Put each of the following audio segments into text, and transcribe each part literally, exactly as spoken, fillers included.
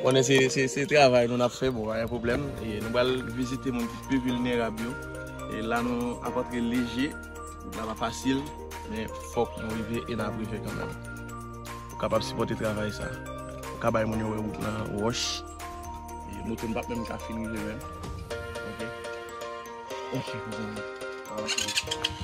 Konnen se, se, se travay nou n ap fè, bon, pa gen pwoblèm. E nou pral vizite moun ki pi vilnerab yo. E la nou ap antre leje, wout la pa fasil, men fòk nou rive e n ap rive kanmenm. Pou kapab sipòte travay sa. Ou ka bay moun yo wè wout lan wòch. E moto m p ap menm ka fin rive menm. Ok. Ok, mezanmi. Avanse.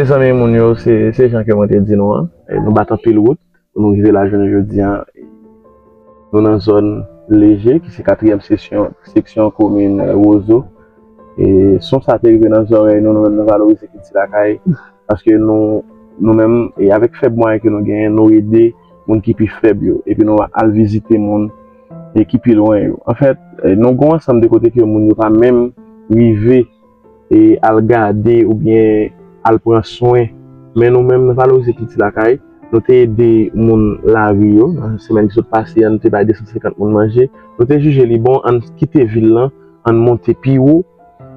Mezanmi, moun yo, se, se jan ke mwen te di nou an. E nou bat anpil wout pou nou rive la jounen jodi a. Nou nan zòn Leje, ki se katriyèm sesyon, seksyon komin, eh, Wozo. E son sa te rive nan zòrèy nou, nou menm nan Valorize Kilti Lakay. Paske nou, nou menm, e avèk fèb mwayen ke nou genyen, nou ede moun ki pi fèb yo. Epi nou al vizite moun, e ki pi lwen yo. Anfèt, eh, nou gen yon ansanm de kote ke moun yo pa menm rive e al gade oubyen al pran swen. Men nou menm, nan Valorize Kilti Lakay, nou te ede moun lari yo. Nan semèn ki sot pase a, nou te bay de san senkant moun manje. Nou te jije li bon, ann kite vil lan, ann monte pi wo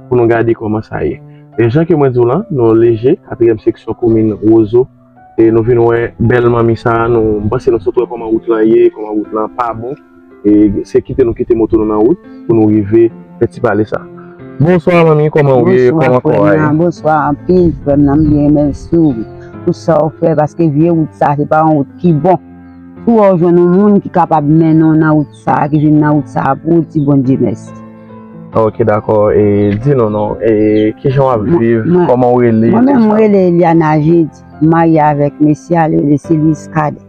pou nou gade kòman sa ye. E jan ke mwen di w lan, nou Leje, katriyèm seksyon komin Wozo, e nou vin wè bèl manmi sa a, nou, m panse nou sot wè kòman wout lan ye, kòman wout lan pa bon. E se kite nou kite moto nou nan wout pou nou rive fè ti pale sa. Bonswa manmi, kòman w ye? Bonswa, kòman kò a ye? Bonswa anpil, frè m nan, m byen, mèsi w pou sa w fè, paske vye wout sa, se pa yon wout ki bon. Si w wè w jwenn yon moun ki kapab mennen w nan wout sa, ki jwenn nan wout sa pou w, di Bondye mèsi. Ok, dakò. E di nou non, e kijan w ap viv? Kòman w rele? Mwen menm, mwen rele Eliana Jedi. M marye avèk mesye a, li rele Silis Kadè.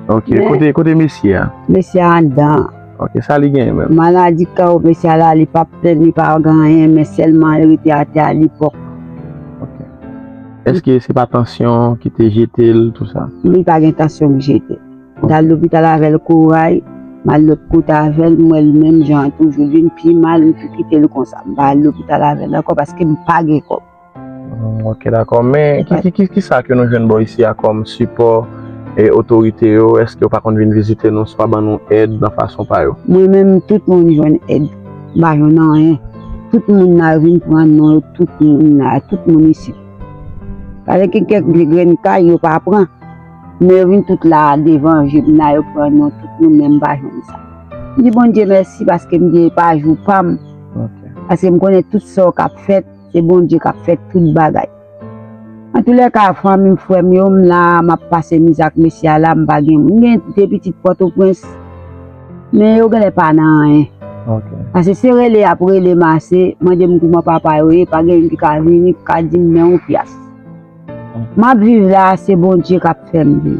Ok, kote, kote mesye a? Mesye a anndan. Ok, sa li genyen menm? Maladi kawo mesye a la, li p ap plenn, li pa gen anyen, men sèlman li rete atè a, li pòk. Ok. Èske se pa tansyon ki te jete l, tou sa? Li pa gen tansyon ki jete l. M t al lopital avè l Koray, m al lòt kote avè l, m wè l menm jan an toujou, li vin pi mal, m tou kite l konsa. M pa al lopital avè l ankò paske m pa gen kòb. Ok, dakò. Men ki, ki, ki, ki sa ke nou jwenn bò isi a kòm sipò e otorite yo? Èske yo pa konn vin vizite nou, swa ban nou èd nan fason pa yo? Mwen menm, tout moun jwenn èd. M pa jwenn anyen. Tout moun la vin pran non yo, tout moun la, tout moun isi. Pale gen kèk grenn kay yo pa pran. Men yo vin tout la devan je m la, yo pran non tout moun, men m pa jwenn sa. M di Bondye mèsi paske m gen pa jou pa m. Paske m konnen tout sa k ap fèt, se Bondye k ap fè tout bagay. Antoulèka, fanmi m, frè m yo, m la, m ap pase mizè ak mesye a la, m pa gen moun. M gen de pitit Pòtoprens, men yo genlè pa nan anyen. Paske se rele y ap rele m ase, mande m kouman papa yo ye, pa gen youn ki ka vini, ki ka di m men yon pyas. M ap viv la, se Bondye k ap fè m viv.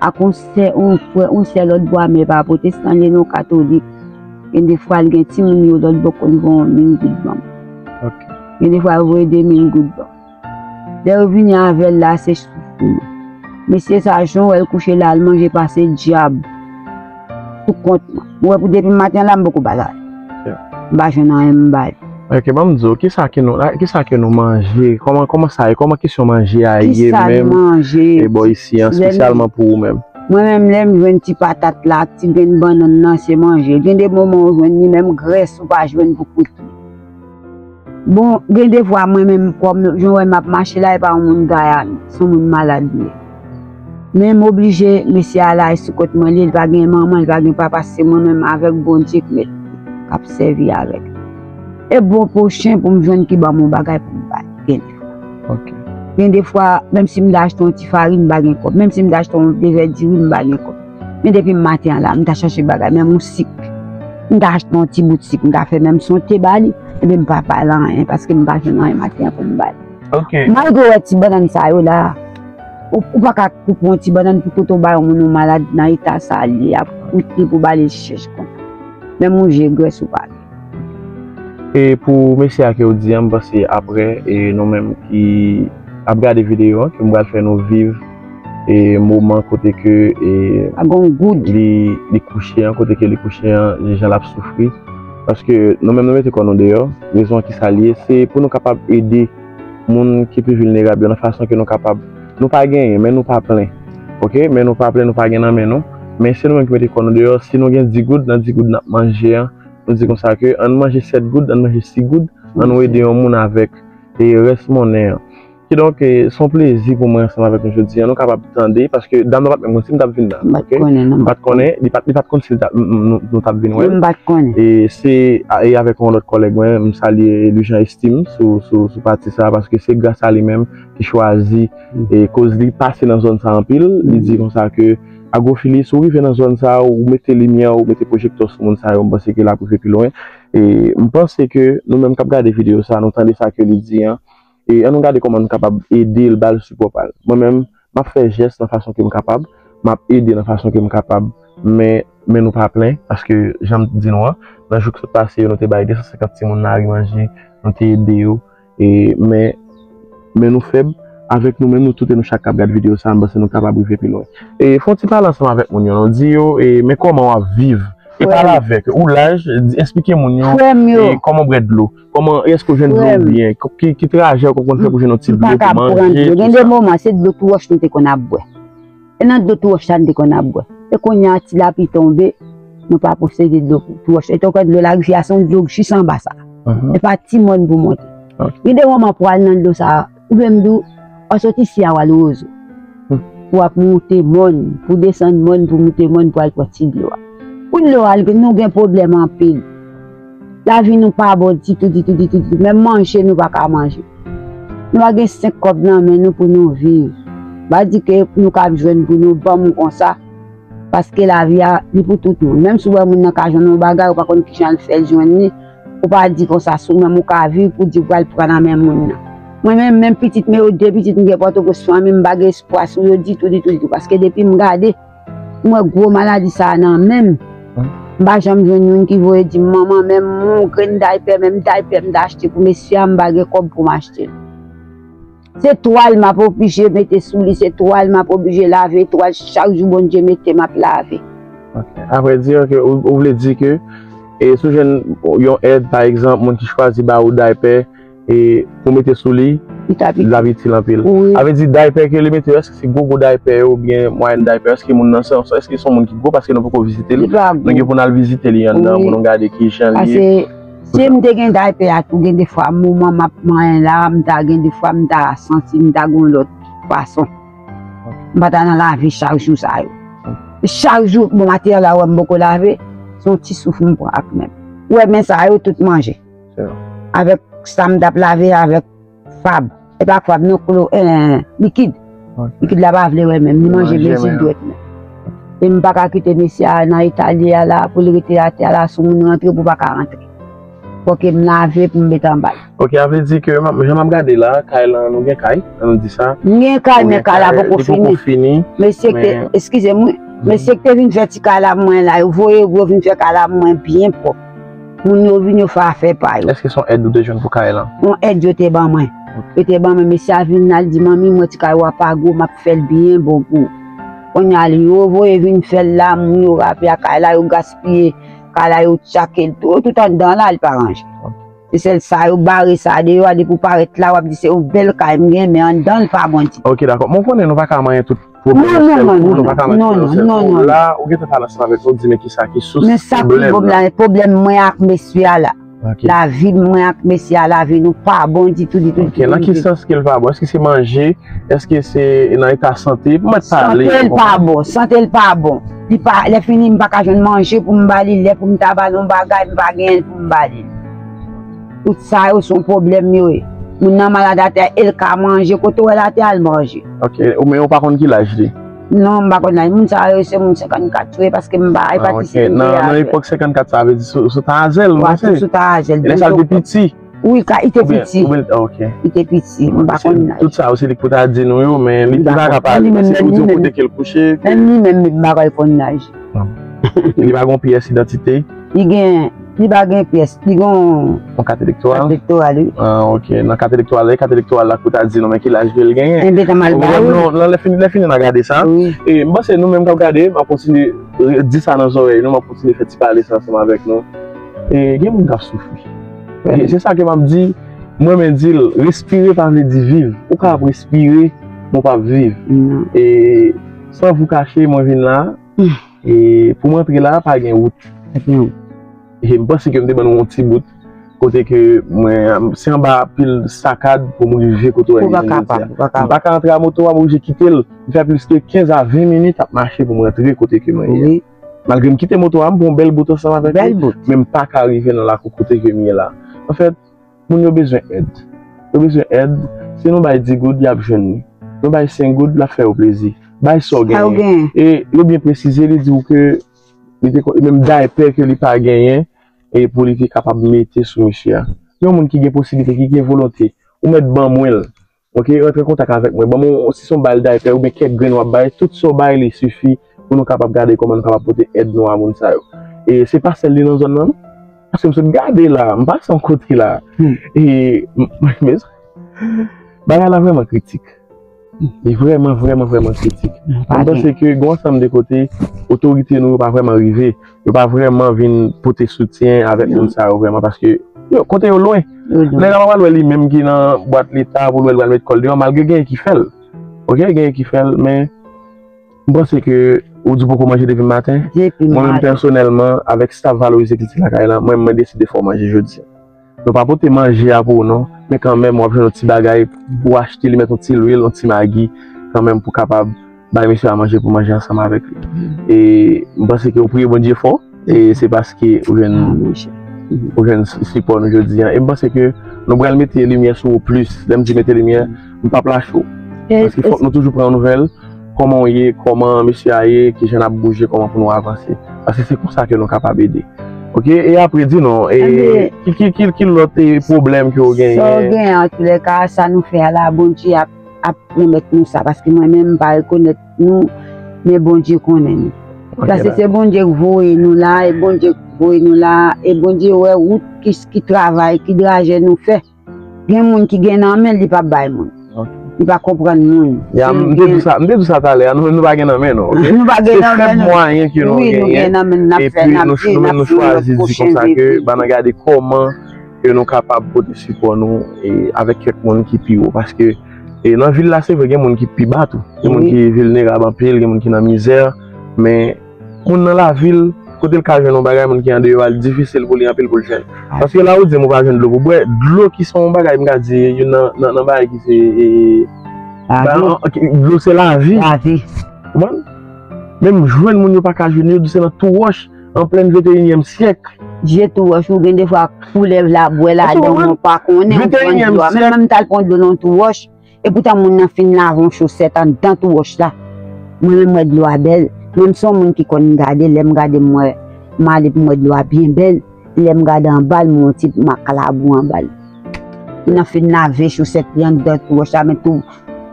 Ak yon sè, yon frè, yon sè lòt bò a, men pa pwotestan li ye non, katolik. Gen de fwa l gen timoun yo lòt bò konn voye yon mil goud ban m. Gen de fwa yo voye de mil goud ban m. Lè yo vini avè l la, se soufri. Mesye sa, jan w wè l kouche la, l manje pase dyab. Sou kont mwen. Mwen wè pou depi maten la, m poko ba l anyen. M pa jwenn anyen m ba l. Ok, ban m di w, kisa ke nou, kisa ke nou manje? Kòman, kòman sa ye? Kòman kesyon manje a ye menm? E bò isi an, espesyalman pou ou menm? Mwen menm, lè m jwenn ti patat la ak ti grenn bannann nan, se manje. Gen de moman ou jwenn li, menm grès ou pa jwenn pou kwit li. Bon, gen de fwa mwen menm, kòm jan w wè m ap mache la, e pa yon moun Gayàn, se yon moun malad li ye. Men m oblije, mesye a la, e sou kont mwen li ye, li pa gen manman, li pa gen papa, se mwen menm avèk Bondye k mèt li, k ap sèvi avèk li. E bon pwochen pou m jwenn ki ban m yon bagay pou m bay, gen de fwa. Gen de fwa, menm si m ta achte yon ti farin, m pa gen kòb. Menm si m ta achte yon de vè diri, m pa gen kòb. Men depi maten an la, m ta chache bagay, menm yon sik. M ta achte yon ti bout sik, m ta fè menm si yon te ba li, ebyen m pa ba l anyen, paske m pa jwenn anyen maten an pou m ba li. Malgre w wè ti bannann sa yo la, ou, ou pa ka koupe yon ti bannann pou kote w ba yon moun yon malad nan eta sa li ye, ap koute pou ba li chèch konsa. Menm yon je grès ou pa gen. E pou mesye a ke w di an, m panse apre, e nou menm ki ap gade videyo an, ke m pral fè nou viv e moman kote ke e li, li kouche an, kote ke li kouche an, jan l ap soufri. Paske nou menm nou mete kò nou deyò, rezon an kisa l ye, se pou nou kapab ede moun ki pi vilnerab yo nan fason ke nou kapab. Nou pa genyen, men nou pa plen. Ok, men nou pa plen, nou pa gen nan men nou. Men se nou menm ki mete kò nou deyò, si nou gen di goud, nan di goud n ap manje an, nou di konsa ke ann manje sèt goud, ann manje sis goud, ann nou ede yon moun avèk e rès monnen an. Kidonk, e, se yon plezi pou mwen ansanm avèk nou jodi an. Nou kapab tande, paske dam nan pa t menm konn si m t ap vin la. M pa t konnen, non. M pa t konnen, li pa t, li pa t konn si l t ap, m, m, nou, nou t ap vin wè l. M pa t konnen. E se a, e avèk yon lòt kòlèg mwen, m salye Louis Jean Estime sou, sou, sou pati sa a, paske se gras a li menm ki chwazi, e koz li pase nan zòn sa a anpil. Li di konsa ke Agwofili, si w rive nan zòn sa a, ou mete limyè, ou mete pwojektè sou moun sa yo, m panse ke l ap rive pi lwen. E m panse ke nou menm k ap gade videyo sa a, nou tande sa ke li di an, e ann nou gade kòman nou kapab ede l, ba l sipò pa l. Mwen menm, m ap fè jès nan fason ke m kapab, m ap ede nan fason ke m kapab, men, men nou pa plen, paske jan m di nou an, nan jou ki sot pase yo, nou te bay de san senkant timoun lari manje, nou te ede yo, e, men, men nou fèb, avèk nou menm, nou tout e nou chak k ap gade videyo sa a, m panse nou kapab rive pi lwen. E fè yon ti pale ansanm avèk moun yo, non, di yo, e, men kòman w ap viv, e pale avèk yo. Ou laj, di, eksplike moun yo, e, kòman w bwè dlo, kòman, èske w jwenn dlo byen, ki, ki trajè w konn fè pou jwenn yon ti dlo pou manje, tou sa. Gen de moman, se dlo tou wòch nou te konn ap bwè. E nan dlo tou wòch sa n te konn ap bwè. E kounye a, ti lapli tonbe, nou pa posede dlo tou wòch. E te kwè dlo larivyè a, se yon dlo jis anba sa. E pa ti mòn pou monte. Gen de moman pou al nan dlo sa, oubyen m di w, w ap soti isi a, w al Wozo. Pou w ap monte mòn, pou desann mòn, pou moute mòn, pou al pran ti dlo a. Pou dlo a, nou gen pwoblèm anpil. Lavi nou pa bon ditou, ditou, ditou, ditou. Menm manje, nou pa ka manje. Nou pa gen senk kòb nan men nou pou nou viv. Pa di ke nou ka ap jwenn pou nou ban m konsa. Paske lavi a, li pou tout moun. Menm si w wè moun nan ka jwenn yon bagay, ou pa konn kijan l fè l jwenn li. Ou pa di konsa, si w menm ou ka viv pou di w pral pran nan men moun nan. Mwen menm, menm pitit mwen yo, de pitit m gen Pòtoprens, fanmi m pa gen espwa sou yo ditou, ditou, ditou. Paske depi m gade, m wè gwo maladi sa a nan men m. M pa janm jwenn youn ki voye di m, "Manman, menm yon grenn daypè, menm daypè m ta achte pou mesye a, m pa gen kòb pou m achte l." Se twal m ap oblije mete sou li, se twal m ap oblije lave, twal chak jou Bondye mete m ap lave. Ok. Avrèdi, ok, ou, ou vle di ke e si w jwenn yon èd, pa egzanp, moun ki chwazi ba ou daypè e pou mete sou li, Li t ap itil. L ap itil anpil. Wi. Avè di daypè ke li mete yo, èske se gwo gwo daypè yo oubyen mwayèn daypè? Èske moun nan se, èske se yon moun ki gwo paske nou poko vizite li? Li pa Nou gen gwo. Pou n al vizite li anndan, Wi. Pou nou gade ki jan li ye. Paske si m te gen daypè a tou, gen de fwa moman m ap manyen la, m ta gen de fwa m ta santi m ta gen yon lòt fason. M pa ta nan lave chak jou sa yo. Chak jou, bon, maten an la wè m poko lave, se yon ti souf m pran ak men m. Ou wè men sa yo tout manje. Se vre. Avèk sa m t ap lave avèk fab. E pa fab non, klo, eh, likid. Ok. Likid la pa vle wè men m, li manje Manje mezi men. Dwèt mwen. E m pa ka kite mesye a nan eta li ye a la, pou l rete atè a la, si yon moun rantre pou pa ka rantre. Fòk m lave pou m mete anba l. Ok, sa vle di ke m ap- jan m ap gade la, kay lan, nou gen kay, an nou di sa. M gen kay, Ou men gen kay la kay, poko li poko fini. fini. Mesye k te, Men- eskize m, wi. Mesye k te vin fè ti kay la pou mwen la, yo voye yo vin fè kay la pou mwen byen pwòp. Moun yo vin, yo fè afè pa yo. Èske se yon èd ou te jwenn pou kay lan? Yon èd yo te ban mwen. Yo te ban mwen, mesye a vin la, l di, "Manmi, mwen ti kay ou a pa gwo, m ap fè l byen bon pou ou." Kounye a, yo voye vin fè l la, moun yo rape a kay la, yo gaspiye kay la, yo tchake l tou, tout anndan la, li pa ranje. Se sèl sa, yo bare sa deyò a, depi w parèt la, w ap di se yon bèl kay m gen, men anndan l pa bon ditou. Ok, dakò. Mwen konnen nou pa ka manyen tout pwoblèm Non, yon non, sèl non, kou, non, nou pa ka non, manyen yon non, sèl non, kou. non. La, ou gentan pale ansanm avèk nou, di men kisa ki sous Men sa ki pwoblèm pwoblèm nan. La, pwoblèm mwen ak mesye a la. Ok. Lavi mwen ak mesye a, lavi nou pa bon ditou, ditou, Ok, nan ki sans ke l pa bon? Èske se manje? Èske se nan eta sante? Pou mwen pale. Sante l pa bon, sante l pa bon. Li pa, lè fini, m pa ka jwenn manje pou m ba li, lè pou m ta ba l yon bagay, m pa genyen pou m ba li. Tout sa yo se yon pwoblèm yo ye. Moun nan malad atè, e l ka manje, kote w wè l atè, al manje. Ok, ou men ou pa konn ki laj li? Non, m pa konn laj. Moun sa yo, se moun senkannkat yo ye, paske m pa, e pa Ah, ti ok. seri Nan, de nan laj. Epòk senkannkat sa vle di sou, sou ta a zèl, ou Wa, panse? Sou ta a zèl. E lè sa l te piti? Wi, ka, li te Oubyen- piti. oubyen- ah, ok. Li te piti, m pa Se konn laj. Tout sa yo se li k pou ta di nou yo, men li pa ka pale. Li menm, Se ou li di w menm. Kote ke l kouche, ke Menm li menm, li pa konn laj. Li pa gen pyès idantite? Li gen, li pa gen pyès, li gen Yon kat elektoral? Elektoral, wi. Ah, ok. Nan kat elektoral la, e kat elektoral la k pou ta di nou, men ki laj ke l genyen. Enben, tan mal Ou ba konprann? ou. Non, nan lè fini, lè fini, n a gade sa. Wi. E m panse nou menm k ap gade, m ap kontinye re- di sa nan zòrèy nou, m ap kontinye fè ti pale sa ansanm avèk nou. E gen moun k ap soufri. E se sa ke m ap di, mwen menm di l, respire pa vle di viv. Ou ka ap respire, men w p ap viv. Non. E san vou kache, mwen vin la. Mm. E pou mwen antre la, pa gen wout. Pa gen wout. E m panse ke m te ban nou yon ti bout kote ke mwen, se anba pil sakad pou m rive kote w wè Ou pa m jodi a. Kapab, ou pa M kapab. pa ka antre a moto a, m oblije kite l. M fè plis ke kenz a ven minit ap mache pou m rantre kote ke mwen ye. Wi, Malgre m kite moto a, m pran yon bèl bout ansanm avèk bèl li, bout. men m pa ka rive nan lakou kote ke m ye la. Anfèt, moun yo bezwen èd. Yo bezwen èd. Si nou bay di goud, y ap jwenn li. Nou bay senk goud, l ap fè yo plezi. Bay sa w Sa w genyen. Genyen. E yo byen presize, li di w ke li te ko- menm daypè ke li pa genyen, e pou li te kapab mete sou mesye a. Yon moun ki gen posiblite, ki gen volonte, ou mèt ban mwen l. Ok, rantre an kontak avèk mwen. Ban mwen, si se yon bal daypè oubyen kèk grenn w ap bay, tout sa w bay li sifi pou nou kapab gade kòman nou kapab pote èd nou a moun sa yo. E se pa sèl li nan zòn nan, non. Paske m sot gade la, m pase yon kote la. Hmm. E, m- men, bagay la vrèman kritik. Li vrèman, vrèman, vrèman kritik. M panse ke gen yon ansanm de kote, otorite nou yo pa vrèman rive. Yo pa vrèman vin pote soutyen avèk moun sa yo vrèman, paske yo, kote yo lwen. Nèg la pa pral wè li menm ki nan bwat leta pou l wè l pral met kò l deyò, malgre genyen ki fè l. Ok, genyen ki fè l, men m panse ke ou di w poko manje depi maten. Mwen menm pèsonèlman, avèk staf Valorize Kilti Lakay la, mwen, mwen deside fè w manje jodi a. Nou pa pote manje a pou ou non, men kanmenm w ap jwenn yon ti bagay pou w achte, li mèt yon ti lwil, yon ti magi, kanmenm pou kapab bay mesye a manje pou manje ansanm avèk li. E m panse ke w priye Bondye fò, e se paske ou jwenn, ou jwenn sipò nou jodi a. E m panse ke nou pral mete limyè sou ou plis. Lè m di mete limyè, m p ap lache w. Paske fòk nou toujou pran nouvèl, kòman w ye, kòman mesye a ye, kijan n ap bouje, kòman pou nou avanse. Paske se konsa ke nou kapab ede. Ok, e apre di nou, e, ki, ki, ki, ki lòt e, pwoblèm ke w genyen? Sa w genyen, antoulèka, sa nou fè a la, Bondye ap, ap remèt nou sa, paske mwen menm, m pa rekonèt nou, men Bondye konnen nou. Paske se Bondye k voye nou la, e Bondye k voye nou la, e Bondye wè wout ki, ki travay, ki trajè nou fè. Gen moun ki gen nan men, li p ap bay moun. Li pa konprann moun. Ya, m te di sa, m te di sa talè a, nou, nou pa gen nan men nou, ok? Nou pa gen nan men nou. Se fèb mwayen ke nou genyen, epi nou, nou menm nou chwazi di konsa ke, ban nan gade kòman ke nou kapab pote sipò nou, e, avèk kèk moun ki pi wo, paske, e, nan vil la, se vre, gen moun ki pi ba tou, gen moun ki vilnerab anpil, gen moun ki nan mizè, men moun nan lavil, kote l ka jwenn yon bagay, moun ki andeyò a, li difisil pou li anpil pou l jwenn. Paske la ou di m ou pa jwenn dlo pou bwè, dlo ki se yon bagay, m ka di, youn nan, nan, nan bagay ki se, e, ba, an, ki, dlo se lavi. Lavi. Konprann? Menm jwenn moun yo pa ka jwenn, yo di se nan tou wòch, an plen venteyinyèm syèk. Je tou wòch, ou gen defwa koulèv la bwè ladan, ou pa konnen, ou pran dlo a. Menm, menm m t al pran dlo nan tou wòch, epoutan moun nan fin lave yon chosèt anndan tou wòch la. Mwen menm m wè dlo a bèl. Menm se yon moun ki konn gade, lè m gade m wè, m ale pou m wè dlo a byen bèl. Lè m gade anba l, m wè yon ti mak labou anba l. Moun nan fin lave chosèt li anndan tou wòch la, men tou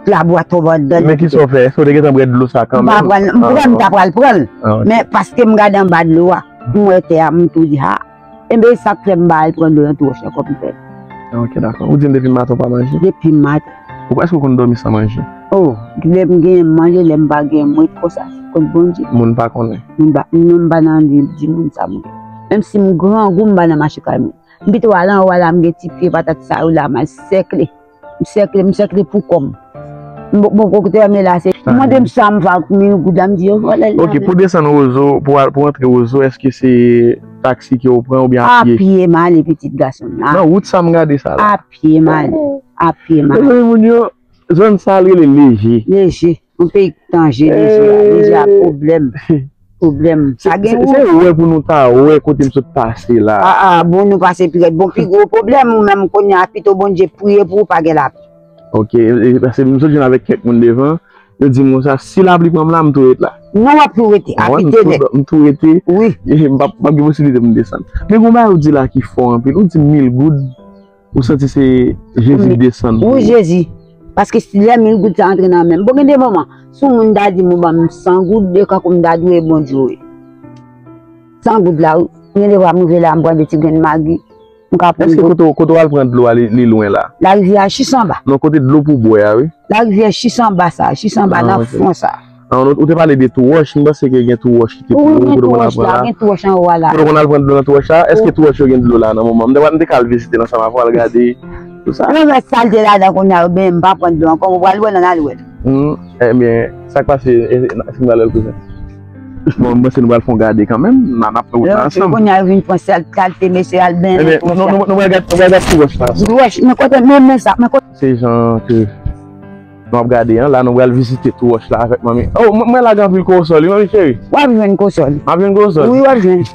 labou a tonbe anndan l. Men kisa w fè? Èske w te gentan bwè dlo sa kanmenm? M pa pran, m pran, m ta pral pran l. Men paske m gade anba dlo a, m wè tè a, m tou di, ha! Enben, e sa k fè m pa al pran dlo nan tou wòch la, kòm m fè. Ok, dakò. Ou di m depi maten w pa manje? Depi maten. Ou, èske w konn dòmi san manje? Oh, lè m genyen m manje, lè m pa genyen m ret konsa, se kont Bondye. Moun pa konnen? Moun pa, non, m pa nan li di moun sa m gen. Menm si m grangou, m pa nan mache kay moun. M pito al anwo a la, m gen ti pye patat sa yo la, m al sèkle. M sèkle, m sèkle pou kò m. M poko kote men la, se mande m sa m va mil goud la, m di yo vòlè l. Ok, pou desann Wozo, pou al, pou antre Wozo, èske se taksi ke w pran oubyen a pye? A pye m ale, pitit gason m. Nan wout sa m gade sa la. A pye m ale. A pye m ale. Mezanmi, moun yo, zòn sa l rele Leje. Leje. Yon peyi k danje, Leje a. Leje a pwoblèm. Pwoblèm. Sa gen se, se wè pou nou ta wè kote m sot pase la. A, a, bon, nou pase pi rèd. Bon, pi gwo pwoblèm, ou menm kounye a, pito Bondye priye pou ou pa gen lapli. Ok, e, e, paske m sot jwenn avèk kèk moun devan, yo di m konsa, si lapli pran m la, m tou ret la. Non, w ap tou rete, a pite nèt. M tou rete. Wi. E, m p ap, m p ap gen posiblite pou m desann. Men gon bagay ou di la ki fò anpil, ou di mil goud, ou santi se Jezi k desann pou ou. Wi, Jezi. Paske si lè mil goud sa antre nan men m, bon, gen de moman, si yon moun ta di m ou ban m san goud, e kankou m ta di w e Bondye w ye. San goud la, wi. Gen de fwa m rive la, m pran de ti grenn magi, m ka pran. Èske kote w, kote w al pran dlo a, li, li lwen la? Larivyè a jis anba. Non, kote dlo pou bwè a, wi. Larivyè a jis anba sa, jis anba nan fon sa. Ah, ou, ou te pale de tou wòch, m panse ke gen tou wòch ki te pi wo, kote w konn al pran la. Gen tou wòch anwo a la. Kote w konn al pran dlo nan tou wòch la? Èske tou wòch yo gen dlo la nan moman? M te, m te ka al vizite l ansanm avè w, al gade tou sa. Mwen wè salte ladan kounye a, men m pa pran dlo ankò, mwen pral wè l, ann al wè l. Hmm, ebyen, sa k pase, e, e, si m pral wè l kounye a? Bon, m panse nou pral fè yon gade kanmenm, n a, n ap fè wout la ansanm. Kounye a, yo vin pran sal, kalte, mesye, al benyen. Ebyen, nou, nou, nou, nou pral gade, nou pral gade tou wòch la. Tou wòch, men kote, men, men sa, men kote. Se jan ke nou ap gade an, la, nou pral vizite tou wòch la avèk manmi. Oh, mwen, mwen la gen anpil kosòl, wi, manmi cheri. W ap jwenn kosòl. M ap jwenn kosòl? Wi, w ap jwenn.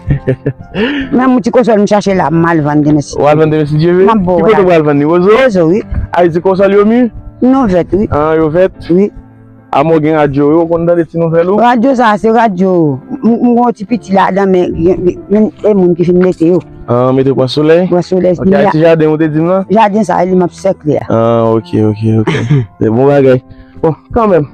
Menm yon ti kosòl m chache la, m al vann demen si Dye vle. W al vann demen si Dye vle? M ap ba w la. Ki kote w pral vann li, Wozo? Wozo, wi. Ayiti kosòl yo mi? Non, vèt, wi. Ah, yo vèt? Wi. Amò gen radyo, wi, ou konn tande ti nouvèl ou? Radyo sa, se radyo. M, m gen yon ti piti ladan, men gen, gen, gen, e moun ki fin mete yo. Ah, mete Gran Solèy? Gran Solèy. Ok, a ti jaden ou te di m nan? Jaden sa, li m ap sèkle a. Ah, ok, ok, ok. Se bon bagay. Bon, kanmenm,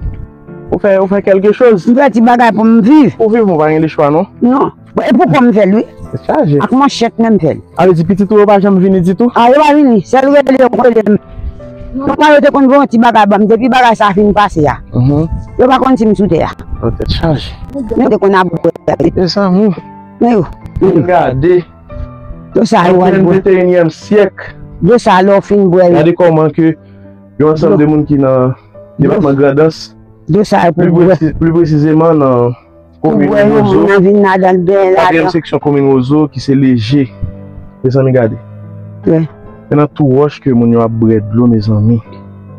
ou fè, ou fè kèlke choz. M fè ti bagay pou m viv. Pou viv, ou pa gen lechwa, non? Non. Bon, e pou kò m fè l, wi. Tèt chaje. Ak manchèt menm m fè l. A vle di pitit ou yo pa janm vini ditou? A, yo pa vini. Sèl rele yo, rele m. Kòman yo te konn voye yon ti bagay ban m, depi bagay sa fin pase a. Mhm. Yo pa konn si m sou tè a. Oh, tèt chaje. Men yo te konn ap bwè. Mezanmi. Men yo. Gade. Dlo sa yo al bwè. An plen venteyinyèm syèk. Dlo sa lè w fin bwè l. Gade kòman ke yon ansanm de moun ki nan depatman Grandans, dlo sa yo pou bwè. Pli presi-, pli presizeman nan komin Wozo, katriyèm seksyon komin Wozo, ki se Leje. Mezanmi, gade. Wi. Se nan tou wòch ke moun yo ap bwè dlo, mezanmi.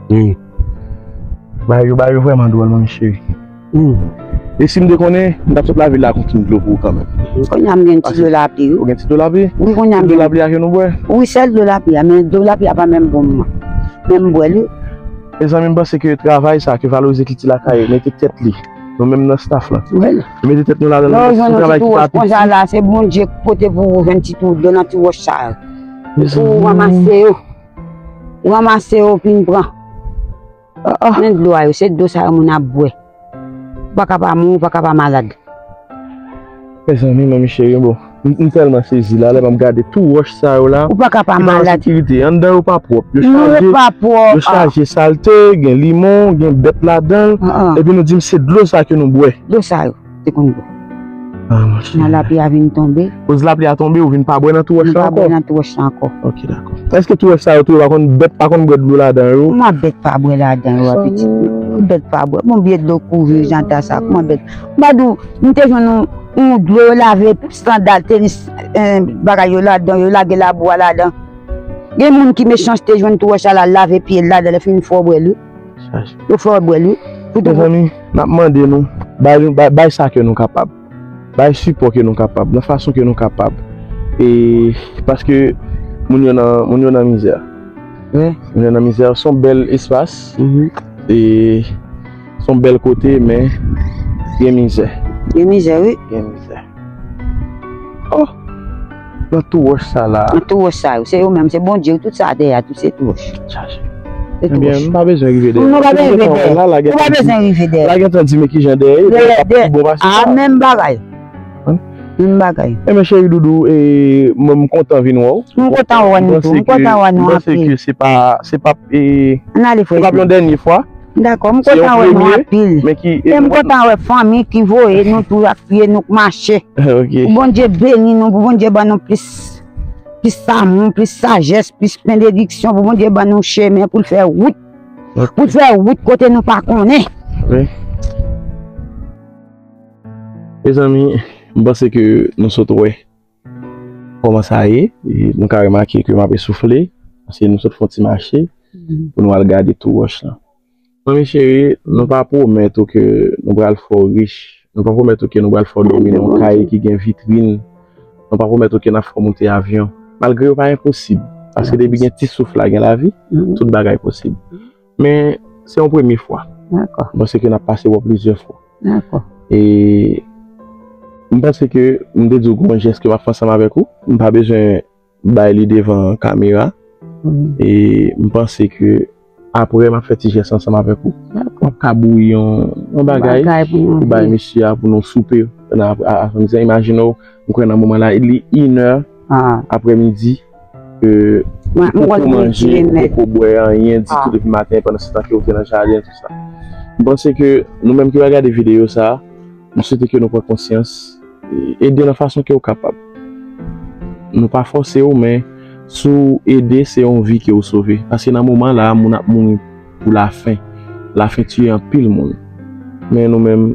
Wi. Bagay yo, bagay yo vrèman dwòl, manmi cheri. Wi. E si m te konnen, m t ap sot lavil la ak yon ti dlo pou ou kanmenm. Kounye a m gen ti dlo lapli, wi. Ou gen ti dlo lapli? Wi, kounye a m gen. Dlo lapli a ke nou bwè? Wi, sèl dlo lapli a, men dlo lapli a pa menm bon mwen. Men m bwè l, wi. Mezanmi, m panse ke travay sa, ke valorize kilti lakay ou, mete tèt li. Nou menm nan staff la. Nou mete tèt nou ladan, nou fè yon ti tou wòch konsa la, se Bondye ki pote pou ou jwenn ti tou dlo nan ti wòch sa yo. Ou ranmase yo. Ou ranmase yo, fin pran. Men dlo a yo, se dlo sa yo moun ap bwè. Ou pa ka pa mouri, ou pa ka pa malad. Mezanmi, manmi cheri, bon, m, m tèlman sezi la, lè m ap gade tou wòch sa yo la. Ou pa ka pa malad. Sekirite, anndan yo pa pwòp. Yo chaje, yo chaje salte, gen limon, gen bèt ladan l. Epi nou di m se dlo sa ke nou bwè. Dlo sa yo, te konn bwè. Ah, monchè. Nan lapli a vin tonbe. Koz lapli a tonbe, ou vin pa bwè nan tou wòch la ankò? Vin pa bwè nan tou wòch la ankò. Ok, dakò. Èske tou wòch sa yo tou, yo pa konn, bèt pa konn bwè dlo ladan yo? Kòman bèt pa bwè ladan yo, pitit? Bèt pa bwè. Bon, byen dlo kouvri jan ta sa, kòman bèt? M pa di w, m te jwenn yon, yon dlo yo lave sandal, tenis, eh, bagay yo ladan, yo lage labou a ladan. Gen moun ki mechanste jwenn tou wòch la, lave pye l ladan, lè fini fè w bwè l, wi. Yo fè w bwè l, wi. Mezanmi, n ap mande nou, bay, bay, bay sa ke nou kapab. Bay sipò ke nou kapab, nan fason ke nou kapab. E, paske moun yo nan, moun yo nan mizè. Moun yo nan mizè, se yon bèl espas. E, se yon bèl kote, men gen mizè. Gen mizè, wi. Gen mizè. Oh! Nan tou wòch sa la. Nan tou wòch sa yo. Se yo menm, se Bondye, tout sa atè a, tout se tou wòch. Chache. Se tou wòch. Ebyen, m pa bezwen rive dèyè. Non, ou pa bezwen rive dèyè. Ou pa bezwen rive dèyè. La gentan di men kijan dèyè ye, dèyè, dèyè. Bon pase sa. A, menm bagay. Menm bagay. Ebyen, cheri doudou, e, mwen, m kontan vin wè w. M kontan wè nou tou. M kontan wè nou anpil. M panse ke se pa, se pa, e, se pa yon dènye fwa. Dakò, m kontan wè nou anpil. E m kontan wè fanmi ki voye nou tou, apiye nou k mache. Pou Bondye beni nou, pou Bondye ban nou plis, plis amou, plis sajès, plis benediksyon, pou Bondye ban nou chemen pou l fè wout. Pou l fè wout kote nou pa konnen. Wi. Mezanmi, m panse ke nou sot wè kòman sa ye, e nou ka remake ke m ap esoufle, paske nou sot fè yon ti mache pou nou al gade tou wòch lan. Manmi cheri, nou pa pwomèt ou ke nou pral fè w rich, nou pa pwomèt ou ke nou pral fè w dòmi nan yon kay ki gen vitrin, nou pa pwomèt ou ke n ap fè w moute avyon, malgre yo pa enposib, paske depi gen ti souf la, gen lavi, tout bagay posib. Men, se yon premye fwa. Dakò. M panse ke n ap pase bò plizyè fwa. Dakò. E m panse ke m te di w gen yon jès ke m ap fè ansanm avèk ou. M pa bezwen bay li devan kamera. E m panse ke apre m ap fè ti jès ansanm avèk ou. Dakò. M ap kabouyi yon, yon bagay pou bay mesye a pou nou soupe nan ap-, a-, apremidi a. Imajine w, m kwè nan moman la, li inè apremidi, ke ou poko manje, ou poko bwè anyen ditou depi maten, pandan se tan ke ou te nan jaden, tou sa. M panse ke nou menm ki va gade videyo sa a, m swete ke nou pran konsyans, e, ede nan fason ke w kapab. Nou pa fòse w, men si w ede, se yon vi ke w sove. Paske nan moman la a, moun ap mouri pou lafen. Lafen tiye anpil moun. Men nou menm,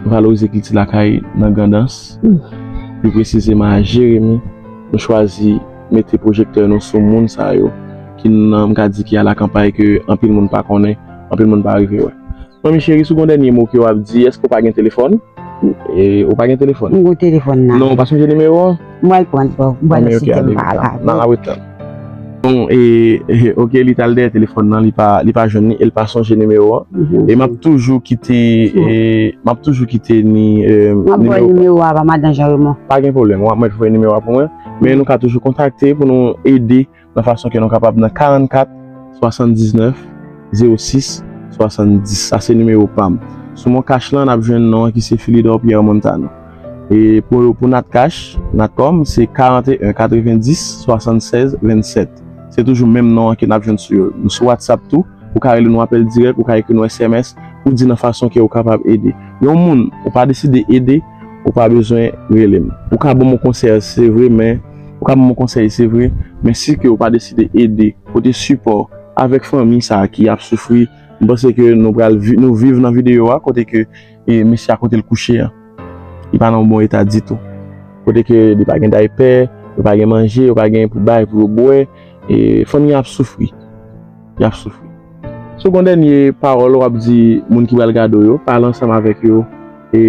nou valorize kilti lakay nan Grandans, pli presizeman a Jeremi. Nou chwazi mete pwojektè nou sou moun sa yo ki nan, m ka di, ki alakanpay, ke anpil moun pa konnen, anpil moun pa rive wè. Manmi cheri, si w gen yon dènye mo ke w ap di, èske w pa gen telefòn? E, ou pa gen telefòn? M gen telefòn nan. Non, ou pa sonje nimewo an? M pral pran l pou ou. M pral site m pa la. N ap ret tann. Bon, e, e, ok, li t al dèyè telefòn nan, li pa, li pa jwenn li, e l pa sonje nimewo an. E m ap toujou kite, e, m ap toujou kite ni, e, m ap voye nimewo a ba madan Jean Raymond. Pa gen pwoblèm, w ap mèt voye nimewo a pou mwen. Men nou ka toujou kontakte pou nou ede nan fason ke nou kapab nan karannkat swasanndiznèf zewo sis swasanndis. Sa se nimewo pa m. Sou MonCash lan, n ap jwenn non an ki se Philidor Pierre Montano. E pou, pou Natcash, Natcom, se karanteyen katrevendis swasannsèz vennsèt. Se toujou menm non an ke n ap jwenn sou yo. Nou sou WhatsApp tou, ou ka rele nou apèl dirèk, ou ka ekri nou S M S, pou di nan fason ke ou kapab ede. Yon moun, ou pa deside ede, ou pa bezwen rele m. Ou ka ban m yon konsèy, se vre, men, ou ka ban m yon konsèy, se vre, men si ke ou pa deside ede, pote sipò avèk fanmi sa a ki ap soufri, m panse ke nou pral vi-, nou viv nan videyo a, kote ke, e, mesye a kote l kouche an, li pa nan yon bon eta ditou. Kote ke li pa gen daypè, yo pa gen manje, yo pa gen pou bay, pou yo bwè, e, fanmi an ap soufri. Y ap soufri. Si w gen yon dènye pawòl w ap di moun ki pral gade w yo, pale ansanm avèk yo, e,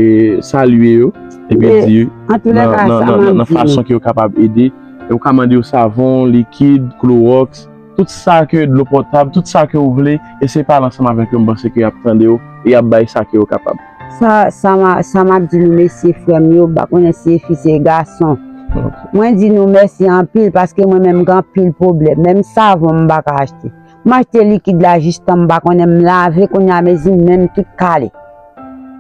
salye yo, epi di nan, nan, nan, nan fason ke yo kapab ede. E ou ka mande yo savon, likid, klowòks, tout sa ke, dlo potab, tout sa ke ou vle, eseye pale ansanm avèk yo, m panse ke y ap tande w e y ap bay sa ke yo kapab. Sa, sa m a, sa m ap di nou, mesye, frè m yo, m pa konnen si se fi, se gason. Mwen di nou mèsi anpil, paske mwen menm m gen anpil pwoblèm. Menm savon m pa ka achte. M achte likid la jistan, m pa konnen, m lave kounye a, mezi m menm tout kale.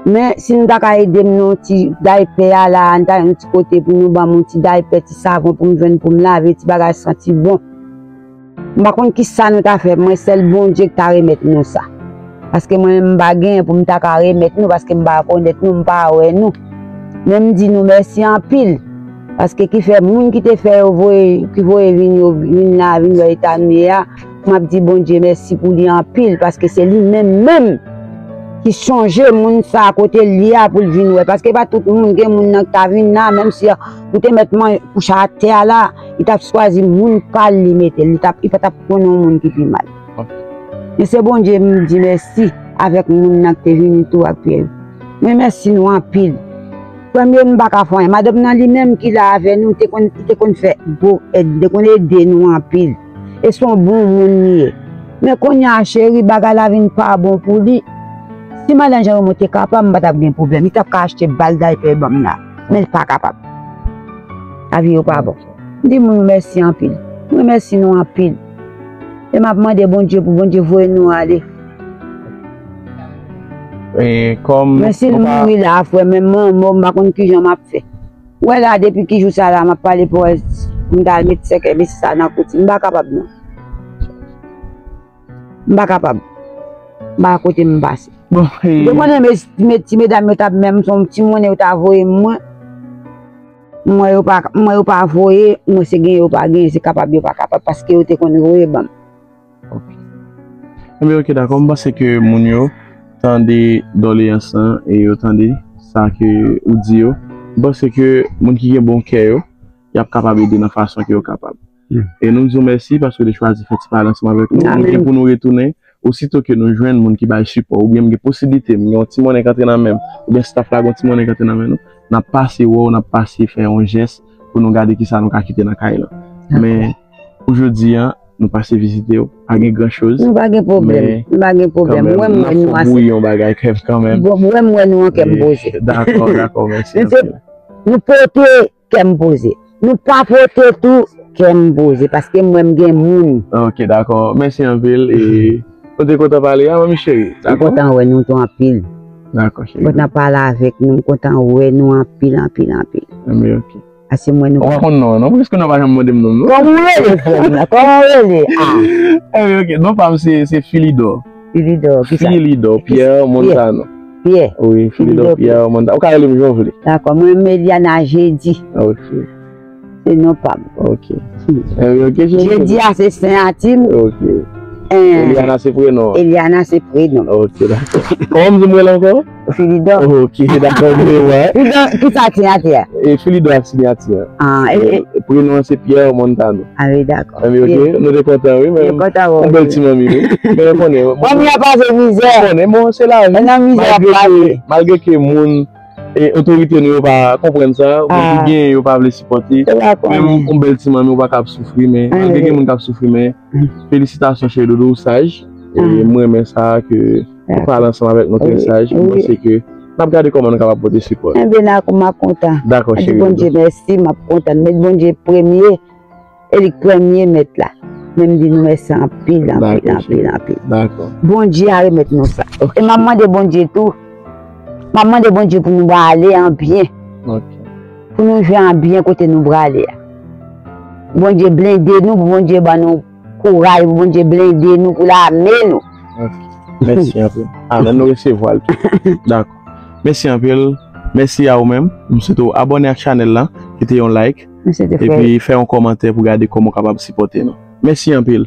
Men si nou ta ka ede m nan yon ti daypè a la, nou ta yon ti kote pou nou ban m yon ti daypè, ti savon pou m jwenn pou m lave, ti bagay santi bon. M pa konn kisa nou ta fè, mwen sèl Bondye ki ta remèt nou sa. Paske mwen menm m pa genyen pou m ta ka remèt nou, paske m pa konèt nou, m pa wè nou. Men m di nou mèsi anpil. Paske ki fè moun ki te fè yo voye, ki voye vin yo, vin la, vin wè eta nou ye a, m ap di Bondye mèsi pou li anpil, paske se li menm menm ki chonje moun sa kote l ye a pou l vin wè. Paske pa tout moun, gen moun nan ki ta vin la, menm si ou te mèt man-, kouche atè a la, li t ap chwazi moun pa l li mete l, li t ap, li pa t ap konnen yon moun ki pi mal. Men se Bondye m di mèsi avèk moun nan ki te vini tou ak pyè yo. Men mèsi nou anpil. Premye, nou pa ka fè anyen. Madanm nan li menm ki la avè nou, te konn, li te konn fè gwo èd, li te konn ede nou anpil. E se yon bon moun li ye. Men kounye a, cheri, bagay la vin pa bon pou li. Si madan Jean Raymond te kapab, m pa t ap gen pwoblèm. Li t ap ka achte bal daypè ban m la. Men l pa kapab. Lavi yo pa bon. M di moun mèsi anpil. M remèsi nou anpil. E m ap mande Bondye pou Bondye voye nou ale. E kòm... Men si l mouri la, frè, men mwen, mwen, m pa konn kijan m ap fè. Wè la, depi ki jou sa la, m ap pale pou wè pou m ta al met sèkèy mesye sa nan kouti. M pa kapab non. M pa kapab. M pa kote m pase. Bon, e... Yo konnen ti medam yo t ap menm se yon ti monnen yo ta voye mwen. Mwen yo pa, mwen yo pa voye, mwen se gen yo pa gen, se kapab yo pa kapab, paske yo te konn voye ban m. Ebyen, oke, dakò. M panse ke moun yo tande doleyans lan e yo tande sa ke ou di yo. M panse ke moun ki gen bon kè yo, y ap kapab ede nan fason ke yo kapab. E nou di w mèsi paske w te chwazi fè ti pale ansanm avèk nou. Nou gen pou nou retounen. Osito ke nou jwenn moun ki bay sipò, oubyen m gen posiblite, m gen yon ti monnen k antre nan men m, oubyen staff la gen yon ti monnen k antre nan men nou, n ap pase wè w, n ap pase fè yon jès pou nou gade kisa nou ka kite nan kay lan. Men, pou jodi a, nou pase vizite w, pa gen gran choz. Nou pa gen pwoblèm, nou pa gen pwoblèm. Mwen, m wè nou ase. Bon, mwen, m wè nou an kè m poze. Dakò, dakò, mèsi anpil. Nou pote kè m poze. Nou pa pote tou, kè m poze, paske mwen m gen moun. Ok, dakò. Mèsi anpil. E nou te kontan pale a, manmi cheri. M kontan wè nou tou anpil. Dakò, cheri. M kontan pale avèk nou, m kontan wè nou anpil, anpil, anpil. Anben, ok. Ase mwen nou pa. Ou pa konn non an, non? Poukisa nou pa janm mande m non m, non? Kòman w rele, frè m nan? Kòman w rele? Ah. Anben, ok. Non pa m se, se Filidò. Filidò, kisa? Filidò, Pierre Montano. Pierre. Wi, Filidò Pierre Montano. Ou ka rele m jan w vle. Dakò, mwen menm Eliana Jedi. Ok. Se non pa m. Ok. Jedi a se siyati m. Ok. Eliana se prenon an. Eliana se prenon m. Ok, dakò. Kòman m di m rele ankò? Filidò. Ok, dakò, m te wè. Filidò, kisa siyati a? E Filidò ak siyati an. Ah, e, e. Prenon an se Pierre Montano. Ah wi, dakò. Anben, ok, nou te kontan, wi, men. Nou kontan, wi. Yon bèl ti manmi, wi. Men, ou konnen. Manmi an pase mizè. Ou konnen, bon, se lavi. Nan mizè ap pase. Malgre ke moun, e, otorite nou yo pa konprann sa, moun ki genyen yo pa vle sipòte. Men, yon bèl ti manmi, ou pa ka ap soufri, men, malgre gen moun k ap soufri, men, felisitasyon, cheri doudou, ou saj. E, m renmen sa ke ou pale ansanm avèk nou trè saj. M panse ke n ap gade kòman nou kapab pote sipò. Enben, dakò, m ap kontan. Dakò, cheri doudou. Di Bondye mèsi, m ap kontan. Met Bondye premye. E li k premye mèt la. Men m di nou mèsi anpil, anpil, anpil, anpil. Dakò. Bondye a remèt nou sa. E m ap mande Bondye tou, m ap mande Bondye pou nou prale an byen. Pou nou jwe an byen kote nou prale a. Bondye blende nou, pou Bondye ban nou kouraj, pou Bondye blende nou, pou l ame nou. Mèsi anpil. Amèn. Nou resevwa l tou. Dakò. Mèsi anpil. Mèsi a ou menm. M swete w abòne ak chanèl la, kite yon like. Epi fè yon kòmantè pou gade kòman w kapab sipòte nou. Mèsi anpil.